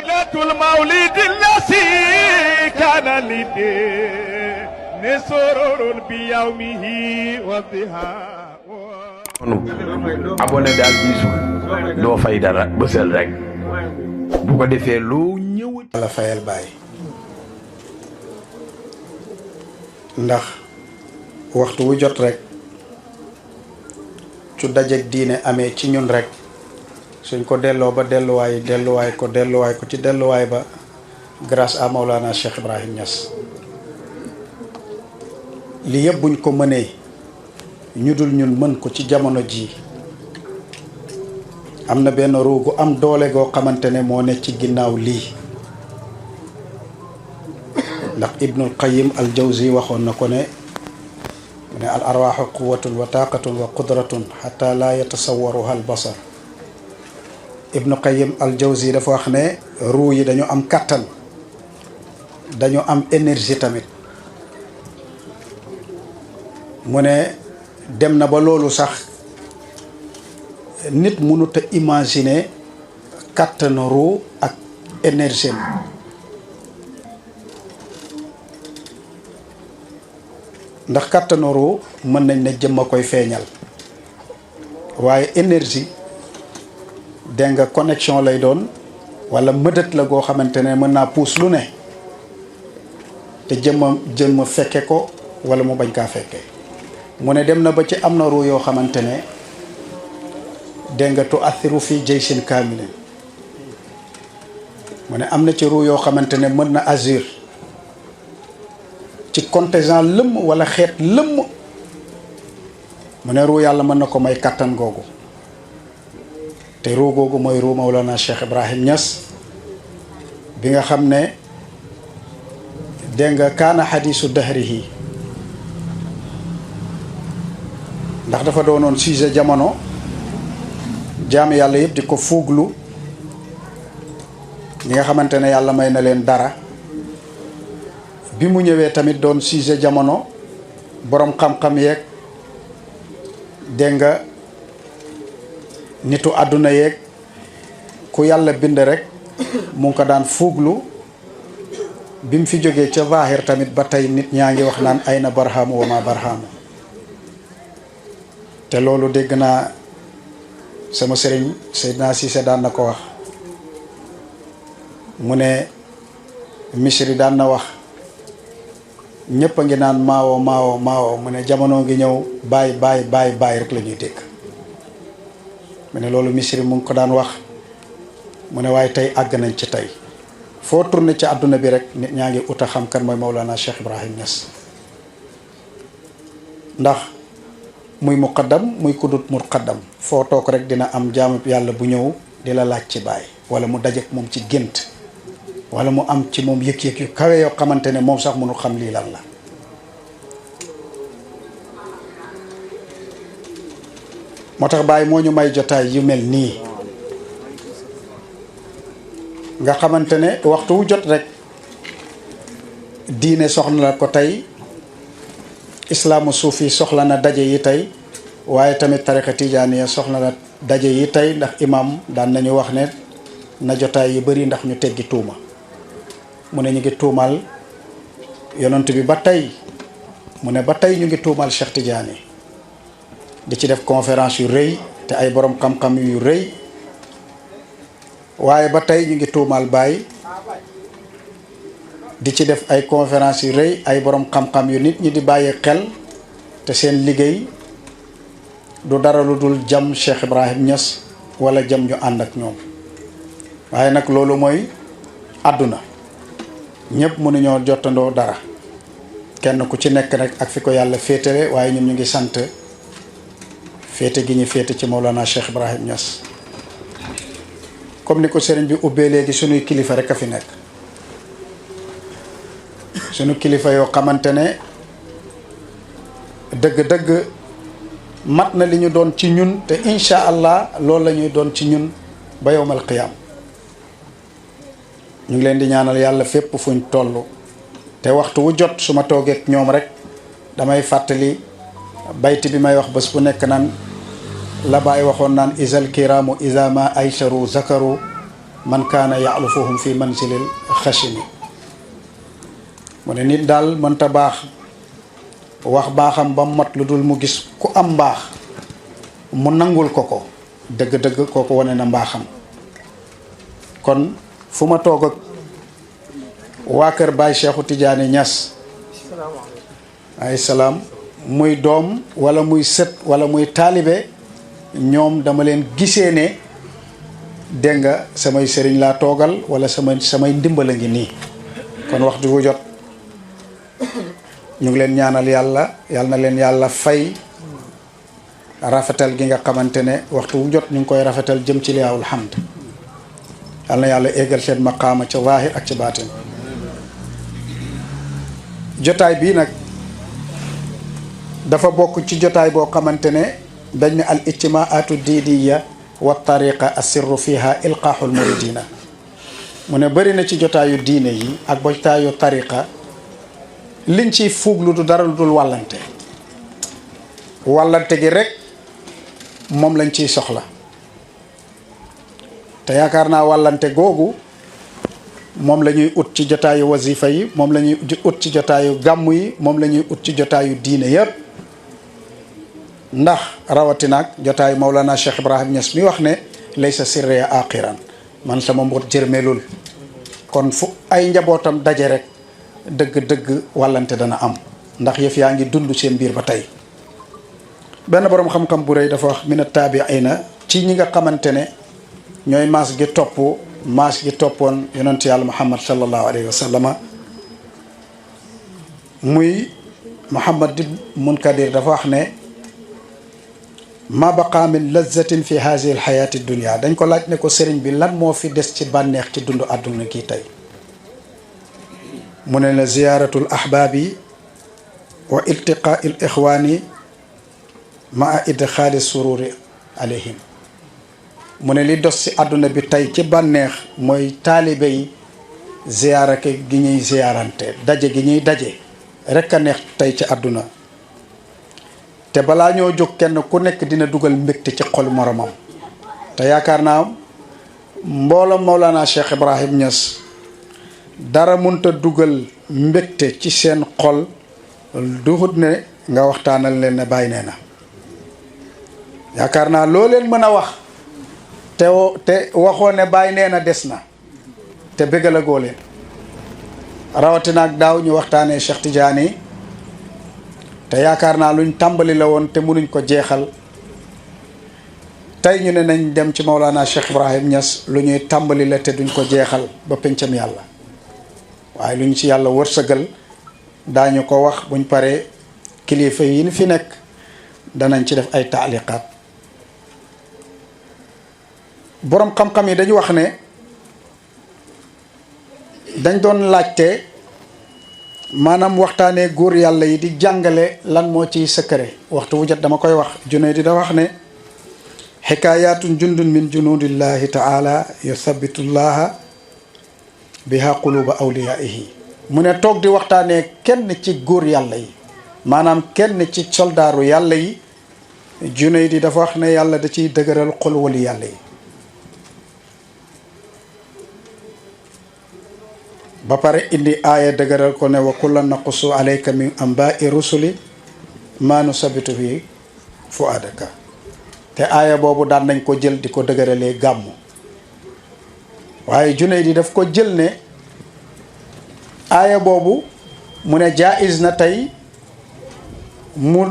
leylatul mawlidi lasi kana lidin sururun bi yawmihi wa diha abonné daal bisu doo fay dara bësal rek bu ko defee lu ñëw la fayal baay ndax waxtu wu jot rek su dajeek diine amee ci ñun rek suñ ko delloo ba delluwaay ko ci delluwaay ba grâce à Maulana Cheikh Ibrahim Niass li yëpp buñ ko mënee ñu dul ñun mën ko ci jamono ji am na benn ruugu am doole goo xamante ne moo ne ci ginnaaw lii ndax Ibnul Qayyim al Jawzi waxoon na ko ne al arwaaxu quwatun wa taaqatun wa qudratun xata laa yatasawwaruha al basar. Ibnu Qayyim al Jawzi dafa wax ne ruu yi dañu am kàttan dañu am énergie tamit mu ne dem na ba loolu sax nit mënut a imaginer kàttanu ruu ak énergie ndax kàttanu ruu mën nañ ne jëmm a koy feeñal waaye énergie dégg nga connexion lay doon walla mëdët la goo xamante ne mën naa puus lu ne te jëmm fekke ko walla mu bañ kaa fekke mu ne dem na ba ci am na ruu yoo xamante ne dégg nga tu athiru fii jaysin kaamilin mu ne am na ci ruu yoo xamante ne mën na agir ci contingent lëmm walla xeet lëmm mu ne ruu yàlla mën na ko may kàttan googu te ruu googu mooy ruu Mawlana Cheikh Ibrahim Niass bi nga xam ne dégg nga kaana xadiisu dahrihi ndax dafa doonoon sujet jamono jaam yàlla yëpp di ko fuuglu ñi nga xamante ne yàlla may na leen dara bi mu ñëwee tamit doon sujet jamono boroom xam-xam yeeg dégg nga nitu àdduna yeeg ku yàlla bind rek mu ngi ko daan fuuglu bi mu fi jógee ca zaahir tamit ba tey nit ñaa ngi wax naan ay na barhaamu wa ma barhaamu te loolu dégg naa sama sëriñ Seydina Cissé daan na ko wax mu ne Misri daan na wax ñëpp a ngi naan maawo mu ne jamono ngi ñëw baay rek la ñuy dégg mu ne loolu Misri mu ngi ko daan wax mu ne waaye tey àgg nañ ci tey foo tourné ci àdduna bi rek nit ñaa ngi ut a xam kan mooy Mawlana Cheikh Ibrahim Niass ndax muy muqaddam muy kudut muqaddam foo toog rek dina am jaamu yàlla bu ñëw di la laaj ci baay wala mu dajeek moom ci gént wala mu am ci moom yëg-yëg yu kawe yoo xamante ne moom sax mënu xam lii lan la moo tax baay moo ñu may jotaay yu mel nii nga xamante ne waxtu wu jot rek diine soxla la ko tey islaamu suufi soxla na daje yi tey waaye tamit tariqa tijaaniya soxla na daje yi tey ndax imam daan nañu wax ne na jotaay yi bari ndax ñu teggi tuuma mu ne ñu ngi tuumal yonent bi ba tey mu ne ba tey ñu ngi tuumal Cheikh Tidiane di ci def conférence yu rëy te ay borom xam-xam yu rëy waaye ba tey ñu ngi tuumal Baay di ci def ay conférence yu rëy ay borom xam-xam yu nit ñi di bàyyi xel te seen liggéey du dara lu dul jam Cheikh Ibrahim Niass wala jam ñu ànd ak ñoom waaye nag loolu mooy àdduna ñëpp mënuñoo jottandoo dara kenn ku ci nekk rek ak fi ko yàlla féetale waaye ñun ñu ngi sant féete gi ñu féete ci Mawlana Cheikh Ibrahim Niass comme ni ko sëriñ bi ubbee léegi sunuy kilifa rek a fi nekk sunu kilifa yoo xamante ne dëgg-dëgg mat na li ñu doon ci ñun te incha allah loolu la ñuy doon ci ñun ba yowmal qiyaam ñu ngi leen di ñaanal yàlla fépp fuñ toll te waxtu wu jot su ma toogeek ñoom rek damay fàttali bayti bi may wax bés bu nekk naan la baay waxoon naan isal kiraamu isa ma aysaru zakaru man kaana ya'lufuhum fi manzilil xashimi mu ne nit daal mënta baax wax baaxam ba mat lu dul mu gis ku am mbaax mu nangul ko dëgg-dëgg kooku wane na mbaaxam. kon fu ma toog ak waa kër Baay Cheikhu Tidiane Niass ay salaam muy doom wala muy sët wala muy taalibe ñoom dama leen gisee ne dégg nga samay sëriñ laa toogal wala samay ndimbal a ngi nii. kon waxtu wu jot ñu ngi leen ñaanal yàlla na leen yàlla fay rafetal gi nga xamante ne waxtu wu jot ñu ngi koy rafetal jëm ci liyaawul hamd. yal na yàlla eggal seen maqaama ca zaahir ak ca baatin. jotaay bii nag dafa bokk ci jotaay boo xamante ne dañ ne al ijtimaatu diiniya wa tariqa assirru fiha ilqaaxul muridina mu ne bëri na ci jotaayu diine yi ak jotaayu tariqa liñ ciy fuuglu du dara lu dul wàllante gi rek moom lañ ciy soxla te yaakaar naa wàllante googu moom la ñuy ut ci jotaayu wasifa yi moom la ñuy ut ci jotaayu gàmmu yi moom la ñuy ut ci jotaayu diine yépp ndax rawatinaak jotaayu Mawlana Cheikh Ibrahim Niass mi wax ne laysa sirriya aqiran man sama mboot jërmelul kon fu ay njabootam daje rek dëgg-dëgg wàllante dana am ndax yëf yaa ngi dund seen biir ba tey. benn boroom xam-xam bu rëy dafa wax mina taabiina ci ñi nga xamante ne ñooy maas gi toppoon yonent yàlla Muhammad sallallahu alayhi wa sallama muy Muhammad di Munkadir dafa wax ne ma baqa min lazzatin fi hazihi alxayaati dunia dañ ko laaj ne ko sëriñ bi lan moo fi des ci bànneex ci dund àdduna kii tey mu ne la ziyaaratul ahbaabi wa iltiqaa il ixwaani maa idxaali sururi alayhim mu ne li dos ci àdduna bi tey ci bànneex mooy taalibe yi ziyaarake gi ñuy ziyaarante daje gi ñuy daje rekk a neex tey ci àdduna te balaa ñoo jóg kenn ku nekk dina dugal mbégte ci xol moromam te yaakaar naa mbooloom Mawlana Cheikh Ibrahim Niass dara munta dugal mbégte ci seen xol duhut ne nga waxtaanal leen ne bàyyi nee na yaakaar naa loo leen mën a wax te waxoo ne bàyyi nee na des na te bégal a goo leen rawatina ak daaw ñu waxtaanee Cheikh Tidiane te yaakaar naa luñ tàmbali la woon te mënuñ ko jeexal tey ñu ne nañ dem ci Mawlana Cheikh Ibrahim Niass lu ñuy tàmbali la te duñ ko jeexal ba pencam yàlla waaye luñ ci yàlla wërsëgal daañu ko wax buñ paree kilifa yi ni fi nekk danañ ci def ay taaliqaat boroom xam-xam yi dañu wax ne dañ doon laajte maanaam waxtaanee góor yàlla yi di jàngale lan moo ciy secret waxtu wu jot dama koy wax Junayd di da wax ne xikaayaatun jundun min junudillahi taala yuthabitullaha biha quluba awliyaihi mu ne toog di waxtaanee kenn ci góor yàlla yi maanaam kenn ci soldaaru yàlla yi Junayd di dafa wax ne yàlla da ciy dëgëral xol wali yàlla yi ba pare indi aaya dëgëral ko ne wa kullan naqussu alayka min ambaai rusuli maa nusabitu bi fuadaka te aaya boobu daan nañ ko jël di ko dëgëralee gàmmu waaye Junayd di daf ko jël ne aaya boobu mu ne jaiz na tey mu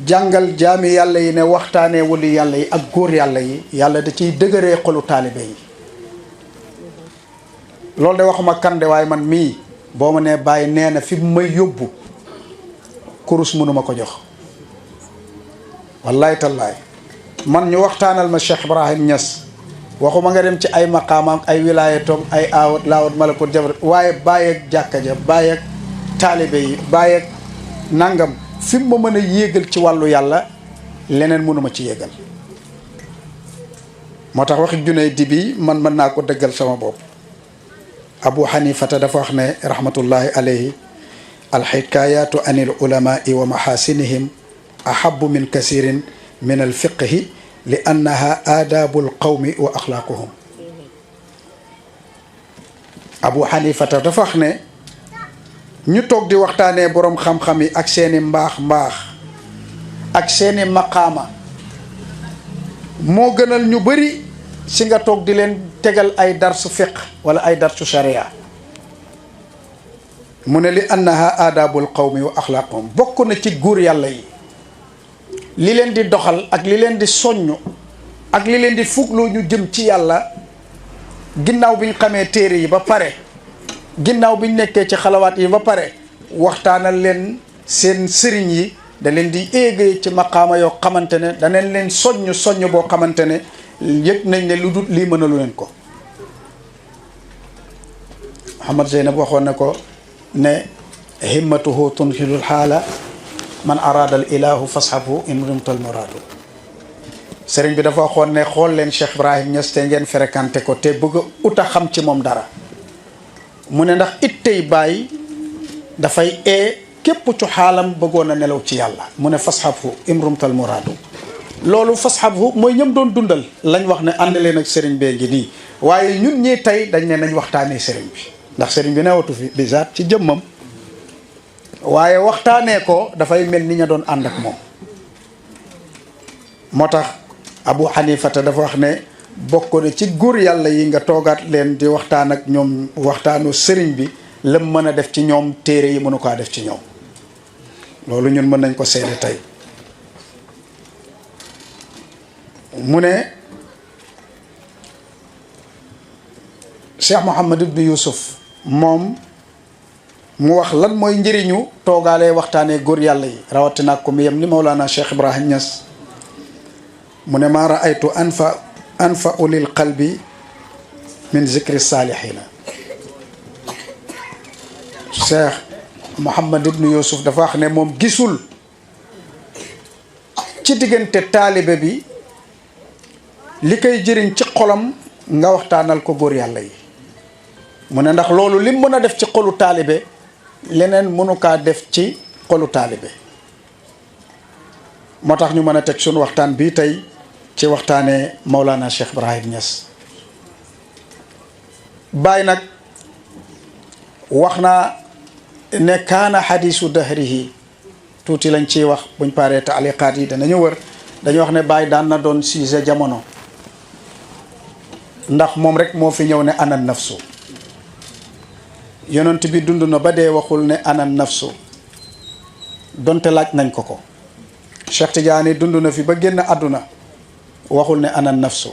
jàngal jaami yàlla yi ne waxtaanee wali yàlla yi ak góor yàlla yi yàlla da ciy dëgëree xolu taalibe yi loolu de waxuma kan de waaye man mii boo ma nee bàyyi nee na fi may yóbbu kurus mënuma ko jox wallaay tallaay man ñu waxtaanal ma Cheikh Ibrahim Niass waxuma nga dem ci ay maqaamam ay wilaayatoom ay aawat laawat malakut jabarat waaye bàyyi ak jàkka ja bàyyi ak taalibe yi bàyyi ak nangam fi ma mën a yéegal ci wàllu yàlla leneen mënuma ci yéegal moo tax waxi Junayd bi man mën naa ko dëggal sama bopp Abu Hanifata dafa wax ne rahmatullahi alayhi alxikayaatu an il ulamai wa maxaasinihim ahabu min kasirin min alfiqhi li annaha aadaabu alqawmi wa axlaaquhum Abu Hanifata dafa wax ne ñu toog di waxtaanee boroom xam-xam yi ak seeni mbaax ak seeni maqaama moo gënal ñu bari si nga toog di leen tegal ay darsu fiqh wala ay darsu sharia mu ne li annaha aadaabul qawmi wa axlaaqum bokk na ci góor yàlla yi li leen di doxal ak li leen di soññ ak li leen di fugloo ñu jëm ci yàlla ginnaaw bi ñu xamee téere yi ba pare ginnaaw bi ñu nekkee ci xalawaat yi ba pare waxtaanal leen seen sëriñ yi da leen di éegee ci maqaama yoo xamante ne danañ leen soññ boo xamante ne yëg nañ ne lu dul lii mënalu leen ko. Muhammad Zeynab waxoon na ko ne himmatuhu tunhilul xaala man araada al ilahu fasxabu in rumtal muraadu sëriñ bi dafa waxoon ne xool leen Cheikh Ibrahim Niass te ngeen fréquenté ko te bëgg a ut a xam ci moom dara mu ne ndax ittey bàyyi dafay képp cu xaalam bëggoon a nelaw ci yàlla mu ne fasxabu in rumtal muraadu loolu fasxabu mooy ñëm doon dundal lañ wax ne ànd leen ak sëriñ bee ngi nii waaye ñun ñii tey dañ ne nañ waxtaanee sëriñ bi ndax sëriñ bi newatu fi bisaat ci jëmmam waaye waxtaanee ko dafay mel ni ña doon ànd ak moom moo tax Abu Hanifata dafa wax ne bokk na ci góor yàlla yi nga toogaat leen di waxtaan ak ñoom waxtaanu sëriñ bi lam mën a def ci ñoom téere yi mënu kaa def ci ñoom loolu ñun mën nañ ko seede tey mu ne Cheikh Mouhamad ibn Youssouf moom mu wax lan mooy njëriñu toogaalee waxtaanee góor yàlla yi rawatina ko mi yem ni Mawlana Cheikh Ibrahim Niass mu ne maa raaytu anfa ulil qalbi min zikri saalihina Cheikh Mouhamad ibn Youssouf dafa wax ne moom gisul ci diggante taalibe bi li koy jëriñ ci xolam nga waxtaanal ko góor yàlla yi mu ne ndax loolu lim mën a def ci xolu taalibe leneen mënu kaa def ci xolu taalibe moo tax ñu mën a teg suñu waxtaan bii tey ci waxtaanee Mawlana Cheikh Ibrahim Niass Baay nag wax naa ne kaana xadiisu dahrihi tuuti lañ ciy wax buñ paree taaliqaat yi danañu wër dañu wax ne Baay daan na doon siise jamono ndax moom rek moo fi ñëw ne ana nafsu yonent bi dund na ba dee waxul ne ana nafsu donte laaj nañ ko ko Cheikh Tidiane dund na fi ba génn àdduna waxul ne ana nafsu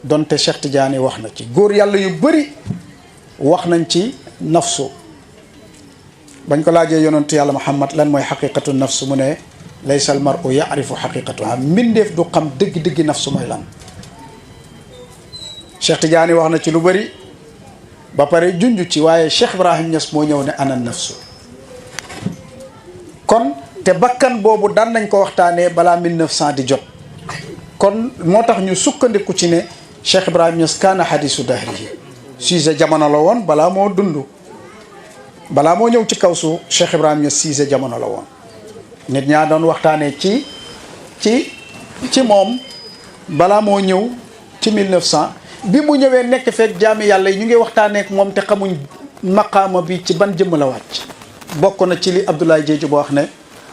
donte Cheikh Tidiane wax na ci góor yàlla yu bëri wax nañ ci nafsu bañ ko laajee yonent yàlla Muhammad lan mooy xaqiqatu nafsu mu ne laysa al mar'u ya'rifu xaqiqatuha mbindeef du xam dëgg-dëggi nafsu mooy lan Cheikh Tidiane wax na ci lu bëri ba pare junj ci waaye Cheikh Ibrahim Niass moo ñëw ne ana nafsu kon te bakkan boobu daan nañ ko waxtaanee balaa 1900 di jot kon moo tax ñu sukkandiku ci ne Cheikh Ibrahim Niass kaana hadisu dahrihi siise jamono la woon balaa moo dund balaa moo ñëw ci kaw suuf Cheikh Ibrahim Niass siise jamono la woon nit ñaa doon waxtaanee ci moom balaa moo ñëw ci 1900 bi mu ñëwee nekk fekk jaami yàlla yi ñu ngi waxtaanee ak moom te xamuñ maqaama bi ci ban jëmm la wàcc bokk na ci li Abdoulaye Diedhiou boo wax ne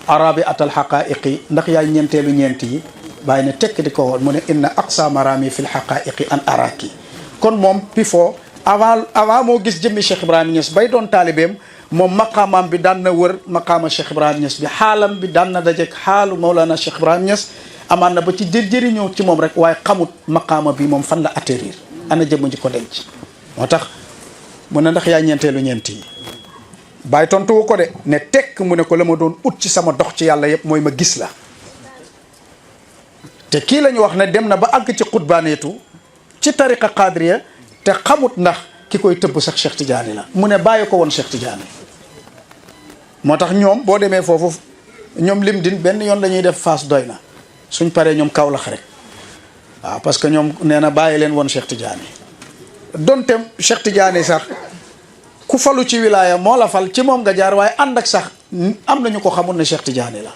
arabi atal xaqaiqi ndax yaay ñeenteelu ñeent yi bàyyi ne tekk di ko woon mu ne inna aqsa marami fil xaqaiqi an araki kon moom pifoo avant moo gis jëmmi Cheikh Ibrahim Niass bay doon taalibeem moom maqaamaam bi daan na wër maqaama Cheikh Ibrahim Niass bi xaalam bi daan na dajeek xaalu Mawlana Cheikh Ibrahim Niass amaan na ba ci jëriñoo ci moom rek waaye xamut maqaama bi moom fan la atterrir ana jëmm ji ko denc moo tax mu ne ndax yaa ñeenteelu ñeent yi bàyyi tontuwu ko de ne tekk mu ne ko la ma doon ut ci sama dox ci yàlla yëpp mooy ma gis la te kii la ñu wax ne dem na ba àgg ci xutbaaneetu ci tariqa qadriya te xamut ndax ki koy tëbb sax Cheikh Tidiane la mu ne bàyyi ko woon Cheikh Tidiane moo tax ñoom boo demee foofu ñoom lim din benn yoon la ñuy def Fass doy na suñ paree ñoom Kaolack rek waaw parce que ñoom nee na bàyyi leen woon Cheikh Tidiane donte Cheikh Tidiane sax ku falu ci wilaaya moo la fal ci moom nga jaar waaye ànd ak sax am nañu ko xamul ne Cheikh Tidiane la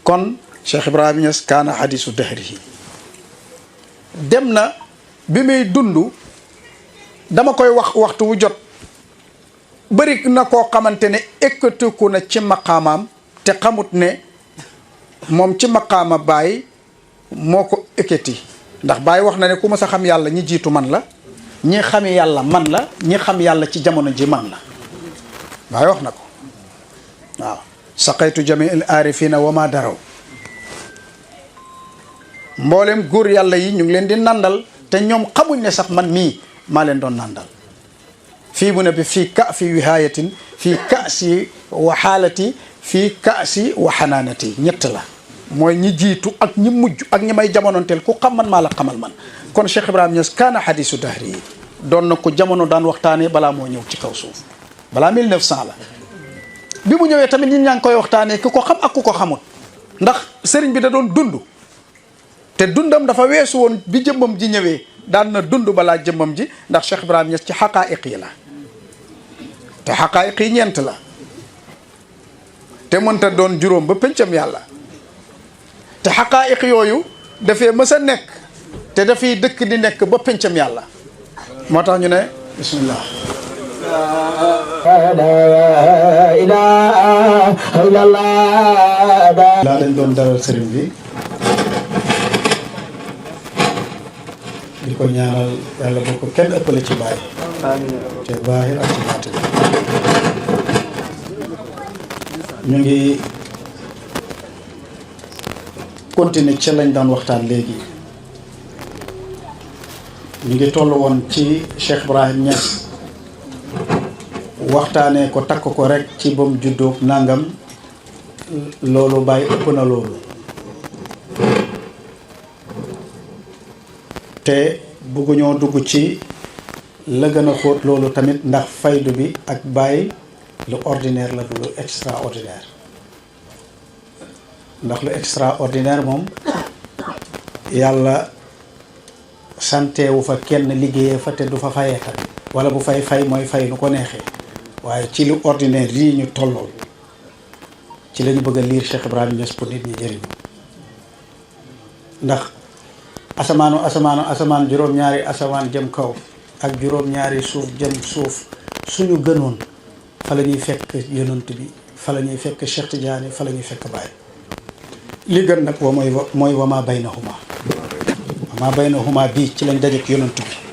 kon Cheikh Ibrahim Niass kaana hadisu dahrihi dem na bi muy dund dama koy wax waxtu wu jot bëri na koo xamante ne ekkatiku na ci maqaamaam te xamut ne moom ci maqaama Baay moo ko ekkati ndax Baay wax na ne ku ma sa xam yàlla ñi jiitu man la ñi xami yàlla man la ñi xam yàlla ci jamono ji man la Baay wax na ko waaw saqaytu jami al aarifina wa ma daraw mboolem góor yàlla yi ñu ngi leen di nandal te ñoom xamuñ ne sax man mii maa leen doon nandal fii mu ne bi fii ka fi wihayatin fii kasi wa xaalati fii kasi wa xanaanati ñett la mooy ñi jiitu ak ñi mujj ak ñi may jamonoonteel ku xam man maa la xamal man kon Cheikh Ibrahima Niass kaana hadisu dahri yi doon na ko jamono daan waxtaanee balaa moo ñëw ci kaw suuf balaa 1900 la bi mu ñëwee tamit ñi ñaa ngi koy waxtaanee ku ko xam ak ku ko xamul ndax sëriñ bi da doon dund te dundam dafa weesu woon bi jëmmam ji ñëwee daan na dund balaa jëmmam ji ndax Cheikh Ibrahima Niass ci xaqaa'iq yi la te xaqaa'iq yi ñeent la te mënta doon juróom ba pëncam yàlla te xaqaa'iq yooyu dafee mës a nekk te dafay dëkk di nekk ba pëncam yàlla moo tax ñu ne bismillah laa dañ doon dalal sëriñ bi di ko ñaanal yàlla boo ko kenn ëppale ci baay te baahir ak ci baatin ñu ngi continuer ci lañ daan waxtaan léegi ñu ngi toll woon ci Cheikh Ibrahima Niass waxtaanee ko takk ko rek ci bam juddoo nangam loolu bàyyi ëpp na loolu te bëgguñoo dugg ci la gën a xóot loolu tamit ndax faydu bi ak bàyyi lu ordinaire la du lu extraordinaire ndax lu extraordinaire moom yàlla santeewu fa kenn liggéeyee fa te du fa fayee tamit wala bu fay mooy fay nu ko neexee waaye ci lu ordinaire lii ñu tollool ci la ñu bëgg a liir Cheikh Ibrahima Niass pour nit ñi jëriñu ndax asamaan juróom-ñaari asamaan jëm kaw ak juróom-ñaari suuf jëm suuf suñu gënoon fa la ñuy fekk yonent bi fa la ñuy fekk Cheikh Tidiane fa la ñuy fekk Baye li gën nag mooy wama baynahuma bii ci lañ dajeek yonent bi